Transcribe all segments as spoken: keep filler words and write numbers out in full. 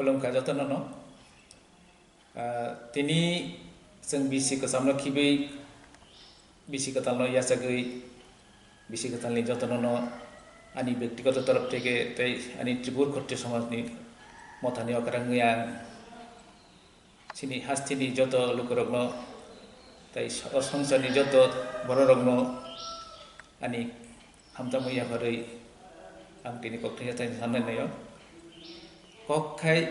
Khulumkha jotono no. Ah, tini chwng bisi kwchamno khibwi, bisi kwtalno yachagwi, bisi kwtalni jotono no ani byaktigoto torof theke tei ani Tripura Khatriya somajni mothani okrangwi ang chini hasteni joto lukurokno tei o songsarni joto bororokno ani hamjakmung yapharwi ang tini kok thwngya tei sanai naio. Kok khai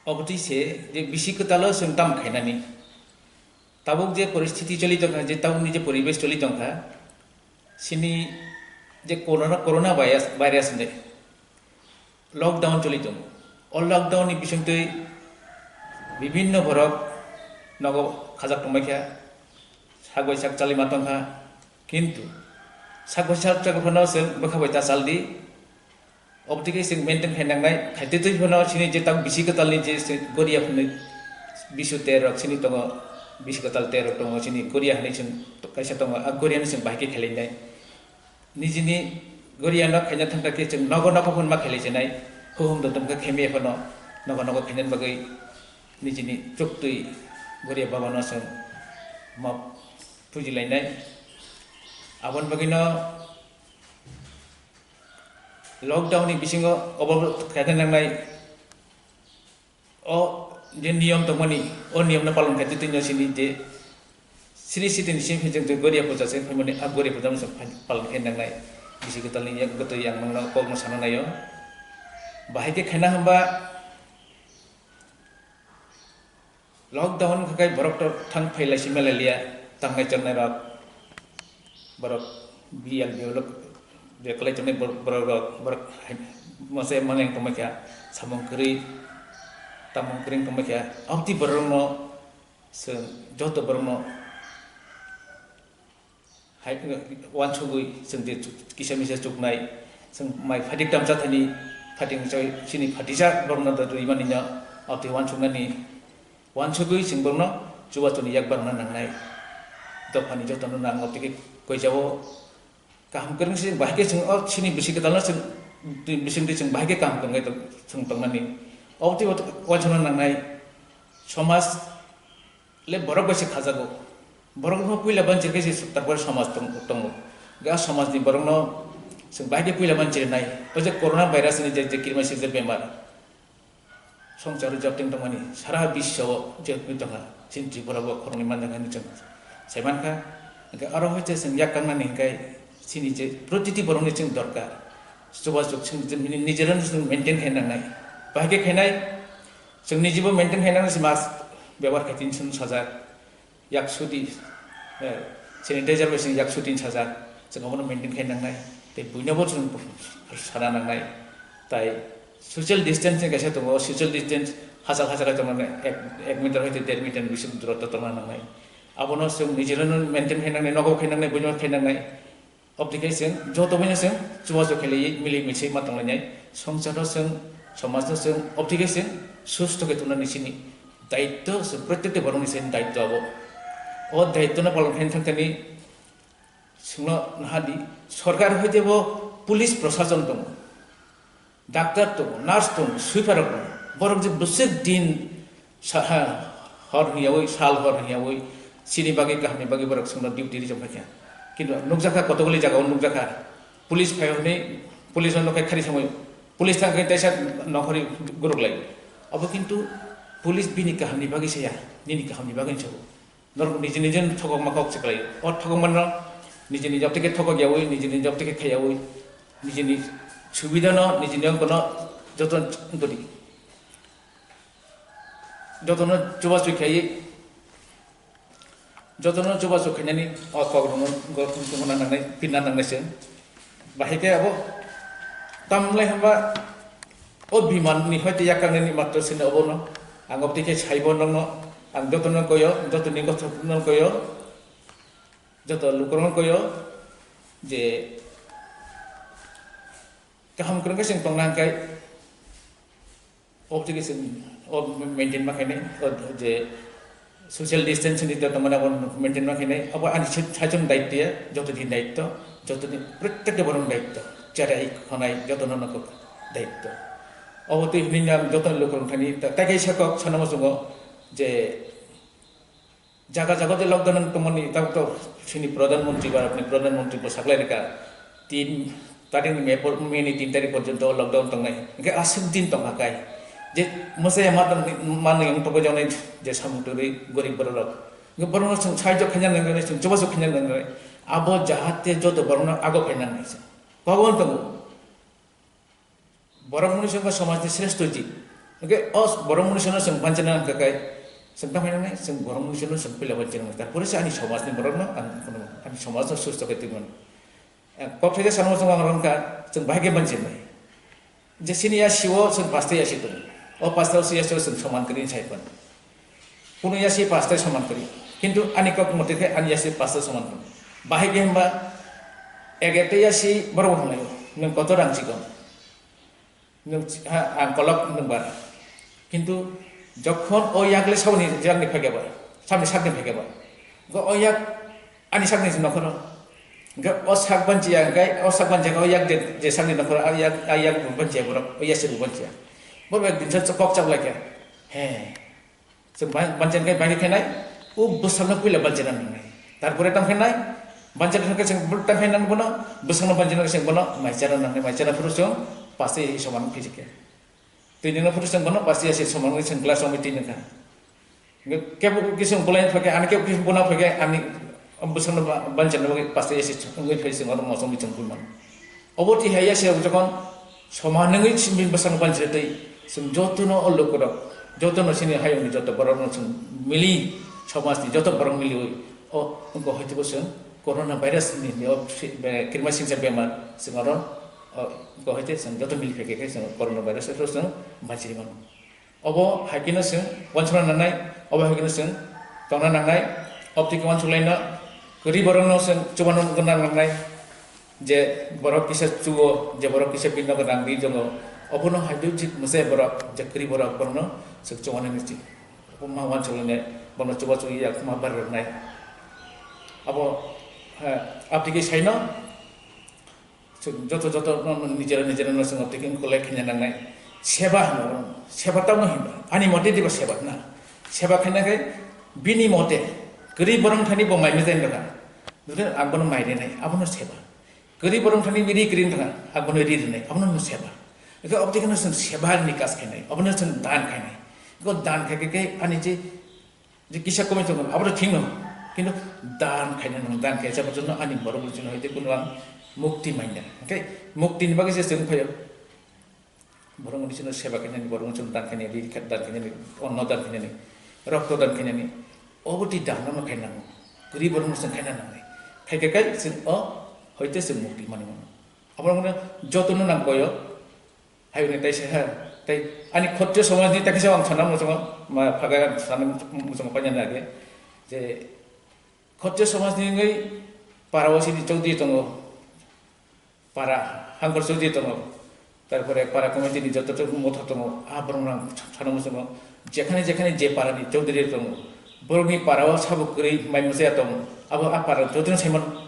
obotwi se je bisi kwtalo chwng tam khainani. Tabuk je poristiti choli tongkha, je tabukni je poribesh choli tongkha, chini je corona, corona virus, virus hinwi lockdown choli tongo. O lockdown ni bisingtwi bibinno borok nogo khajak tongbaikha, sak bai sak chalima tongkha, kintu sak bai sak chakha phano chwng bwkha bai ta chaldi. Obotwi khe chwng maintain khai nangnai, khaitwi twi phano chini je tabuk bisi kwtalni je chwng goria hwnwi bisu terrok chini tongo, bisi kwtal terrok tongo, chini goria hwnwi chwng kaisa tongo, a goriano chwng bahai khe khelainai. Nijini goriano khaina thangkha khe chwng nogo nogo phano ma khelai chenai, huhum dotom khe khemya phano nogo nogo khainani bagwi nijini chuktwi goria babano chwng ma pujilainai. Aboni bagwino lockdown ni bisingo obo khaina nangnai, o je niyom tongmani, o niyomno palon khaitwi twi no sini je sri sitini simi phai chwng goria puja se phaimani, a goria puja no chwng palon khai nangnai. Bisi kwtalni yak gotwi ang nangno kokno sana naio. Bahai khe khaina hwnba lockdown wngkha khe borok to thang phai lai sima lai liya, tangnai chongnai rok, borok B L B O lok je kwlai tongnai bor-, borok rok, borok hai masa maneng tongma kha, samung kwrwi, tamung kwrwi tongma kha, aboni borok no chwng joto borok no hai, uansugwi chwng je chu-, kisa misa chuknai, chwng mai phatik tamsa thani phatik chini phatisa borokno da rwimani no, aboni uansuknani uansugwi chwng borokno chubachuni yak barna nangnai. Dophani jotono nang aboni koijao kaham kwrwng se bahai khe chwng o chini bisi kwtalno chwng bisingtwi chwng bahai khe kaham kwrwngwi tong-, chwng tongnani. Aboni uansukna nangnai somaj le borok bai se khajago. Borok no puila banchir khe se tarpore somaj tong-, tongo. Ga somaj ni borok no chwng bahai khe puila banchir nai. O je corona virus ni je, je kirma sijak bemar. Songchar jotting tongmani sara biswo je tongkha. Chini Tripura bo khoroknwi manjakha hinwi chwng sai mankha. Hwnkhe aro hai se chwng yak kangnani hwnkhe chini je protiti borok ni chwng dorkar. Chubachuk chwng je nijera no chwng maintain khai nangnai. Bahai khe khainai. Chwng nijibo maintain khainani se mask bebohar khai tin chwng sajak, yak suti, eh, sanitizer bai chwng yak suti sajak, chwng obono maintain khai nangnai, tei buinobo chwng sana nangnai, tai social distancing kaisa tongo, social distance hachal hachal hai tongmani ek, ek meter hai tei der meter ni bising durotto tongna nangnai, abono chwng nijera no maintain khai nangnai, nogo khai nangnai, buino khai nangnai. Oboni khe chwng joto bai no chwng chubachu khe liwi mili misi ma tong lainai. Songchar no chwng, somaj no chwng, oboni khe chwng susto khe tongna ni chini daityo, chwng protekti borok ni chini daityo abo. O daityo no palon khe thang thani chwngno naha di, sorkar hoite bo police prosason tongo. Doctor tongo, nurse tongo, sweeper rok tongo. Borok je bwswk din sa-, ha, hor hwnyawi, sal hor hwnyawi, chini bagwi, kahamni bagwi borok chwngno duty rijak phaikha. Kintu nukjakha, kotokguli jagao nukjakha. Police phai hwnwi, police no nukhai khari samwi, police thang khe teisa nokhorwi guruk lai. Abo kintu police bini kahamni bagwi saya, nini kahamni bagwi sao. Norok niji niji thokok ma kok se kwlai. O thokok mano niji niji aptike thokok yawi, niji niji aptike khayawi, niji ni subida no, niji ni ongko no joto godi. Joto no chubachu khaiwi, joto no chubachu khainani o kok rok no go, go, go na nangnai, pinna nangnai se. Bahai khe abo tamle hwnba o biman ni hoite yakarnani matro sini obo no. Ang oboni khe saibo nokno, ang joto no koyo, joto ni gotho no koyo, joto lukurok no koyo, je kaham kwrwng khe chwng tongna hwnkhe, oboni khe chwng o maintain ma khainai, o je social distancing ni tongmani abo maintain ma khainai, abo ani saichung daitya, joto ni daitya, joto ni protekti borok ni daitya, cherai khonai joto no nokok daitya. Obo twi hwnwi ang joto lukurok thani ta-, tai kaisa kok sana muchungo je jaga jaga je lockdown wng tongmani tabuk to chini Pradhan Mantri, Bharatni Pradhan Mantri bwsaklai rwkha tin tarikh ni May por-, May ni tin tarikh porjonto lockdown tongnai. Hwnkhe aswk din tongkha kai je mwsaya ma tong-, manwi wng tongjaknai je samung twi gorib borok rok. Hwnkhe borokno chwng sahajyo khaina nangnai, chwng chubachu khaina nangnai. Abo jahate joto borokno ago phaina nangnai chwng. Kogon tongo. Borok mwnwi songkha somajni sreshto jib. Hwnkhe o borok mwnwi songno chwng banchina nangkha kai, chwng tamo hinwi chwng borok mwnwi songno chwng puila banchina nangkha. Tarpore se ani somajni borokno ang, ani somajno susto khe twi mano. Kok thaisa sanmo chwng ang rwngkha, chwng bahai khe banchinai. Je chini yasi o chwng pasta yasi tongo. O pasta o yasi o chwng soman kwrwi sai phano. Kunu yasi pasta soman kwrwi. Kintu ani kok mote khe ani yasi pasta soman kwrwi. Bahai khe hwnba ek ekta yasi borok bo hwnlaio. Nwng kotor rang chikon. Nwng chi-, ha, ang kolok nwng bar. Kintu jokhon o yak le saboni yakni phai khe ba, saboni sakni phai khe ba. Go o yak ani sakni se nokhoro. Hwnkhe o sak banchiya, hwnkhe o sak banchiya, o yak je, je sakni nokhoro, a yak, a yak bo banchiya borok, o yasir bo banchiya. Borok ekdin se kok chap lai khe. He. Chwng ban-, banchina khe bahai khe nai, o bwsakno puila banchina nangnai. Tarpore tamo khe nai, banchina khe chwng tamo khe nang bono, bwsakno banchina khe chwng bono mai chana nangnai, mai chana phuru chwng pasta yasi soman khe. Twi nungna phuru chwng bono pasta yasi soman wngwi chwng glass romwi twi nungkha. Kebo kisa bolai phai khe, ani kebo kisa bona phai khe, ani bwsakno ba-, banchina bagwi pasta yasi wngwi phai chwng oro mosongwi chwng pui mano. Obo twi hai yasi rok jokhon soman wngwi simi bwsakno banchina twi chwng jotono o lukurok, jotono chini hayungni joto borokno chwng mili, somajni joto borok miliwi o wngkha hoitebo chwng corona virus ni o si-, be-, kirima singsa bemar chwng oro o wngkha hoite chwng joto mili phai khe chwng corona virus oro chwng banchiri mano. Obo hai kheno chwng uansukna nangnai, obo hai kheno chwng tongna nangnai, obo twi khe uansuk laino kwrwi borokno chwng chubano gwnang nangnai, je borok kisa chugo, je borok kisa bini nogo rang ri tongo, obono hai dui jik mwsai borok, je kwrwi borok, borokno chwng chubanani chik. Obo ma uansuk lainai, bono chubachu ya ma bar rwnai. Abo, ha, abdi khe saino, Chwng joto, joto no, no, nijera, nijera no chwng twi khe collect khaina nangnai. Seba hwnwi, seba tamo hinba. Ani mote diba seba hwna. Seba khaina khe bini mote kwrwi borok thani bo mai mejai nokha. Dole ang bono mai rinai, abono seba. Kwrwi borok thani ri kwrwi nokha, ang bono ri rinai, abono no seba. Eko abdi khe no chwng seba ni kas khainai, abono chwng dan khainai. Eko dan khai khe, khe ani je Je kisa komai tongo, abo to thik no. Kintu dan khaina nang, dan khaisa borokno ani borok ni chini hoite kunu ang mukti manya. Hwnkhe mukti ni bagwi se chwng phaio. Borok ni chini seba khainani, borok ni chini dan khainani, ri dan khainani, onno dan khainani, rokto dan khainani. Obo twi dan no khaina nango. Kwrwi borok no chwng khaina nangnai. Khai khe kai chwng o hoite chwng mukti mani mano. Abo no joto no nang koyo. Hai hwnwi tai se ha, tai ani Khatriyo somajni tai kisa ang sana muchungo, ma phaga sana muchungo paina nage. Je Khatriyo somajni wngwi para o sini chowdhury tongo, para hangkor chowdhury tongo, tarpore para committee ni joto motha tongo, a borok no ang sana muchungo, jekhani jekhani je para ni chowdhury tongo, borok ni para o sabo kwrwi mai mwsaya tongo, abo a para chowdhury no sai mano.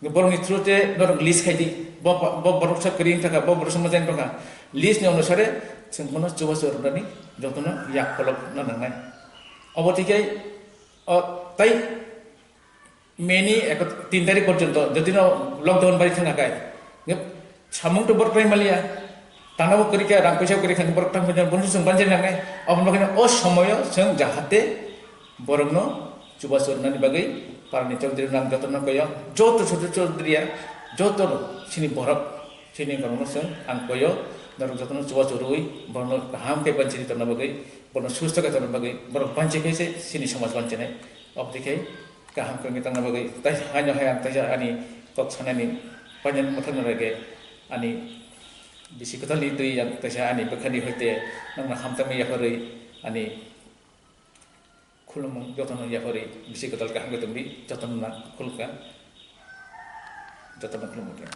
Borokni through te norok list khai di, bo, bo borok sa kwrwi wngkha, bo borok sa mwtai wngkha. List ni onusare chwng bono chubachu rwnani jotono yak kolok no nangnai. Obo twi khe, o, tai May ni eko tin tarik porjonto jodi no lockdown bai thangna kai, nge samung to borok bai maliya, tangna bo kwrwi kha, rang puisa kwrwi kha, borok tang puisa bono chwng banjari nangnai. Obo bagwi no o somoyo chwng jahate Borokno chubachu rwnani bagwi parani chowdhury rok ang jotono koyo, joto chhoto chowdhury ya, joto chini borok, chini borokno chwng ang koyo, norok jotono chubachu rwui borokno kaham khe banchiri tongna bagwi, borokno susto khe tongna bagwi, borok banchi khe se chini somaj banchinai. Oboni khe kaham khe wngwi tongna bagwi, tai haino hai ang taisa ani kok sanani painani mwthangno rege ani bisi kwtalni twi ang taisa ani bwkhani hoite nokno hamjakmani yakarwi ani Khulumung jotono yaphari bisi kwtal kaham khe tongdi, jotono nang khulumkha, jotono khulumkha.